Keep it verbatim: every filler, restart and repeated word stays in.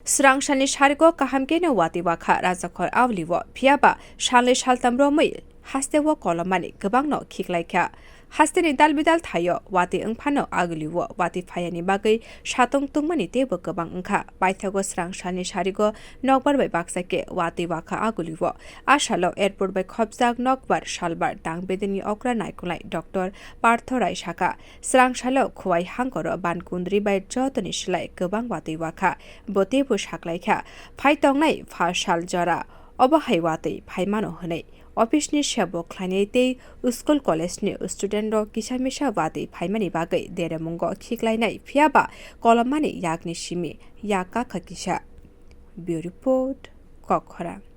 Srang salni sarigo kaham khe no watwi wakha Rajakhor Auli o, phiya ba salnwi saltam romwi haste o kolomani kwbang no khiklai kha. Haste ni dal bidal thaio watwi wngphano Auli o watwi phaiya ni bagwi satung tungmani teibo kwbang wngkha. Paithago srang salni sarigo nokbar bai baksa khe watwi wakha Auli o. A salo airport bai khopjak nokbar salbar tang bedeni okra naikolnai Doctor Partho Rai sakha, srang salo Khowai hangkoro ban kundri bai jotoni slai kwbang watwi wakha. Bo teibo saklaikha, phai tongnai pha sal jora obo hai watwi phaimano hwnwi. Office ni sebo khlainai tei school college ni student rok kisa misa watwi phaimani bagwi deremungo khiklainai, phiya ba kolommani yakni simi yak kakha kisa. Bureau Report, Kokkhorang.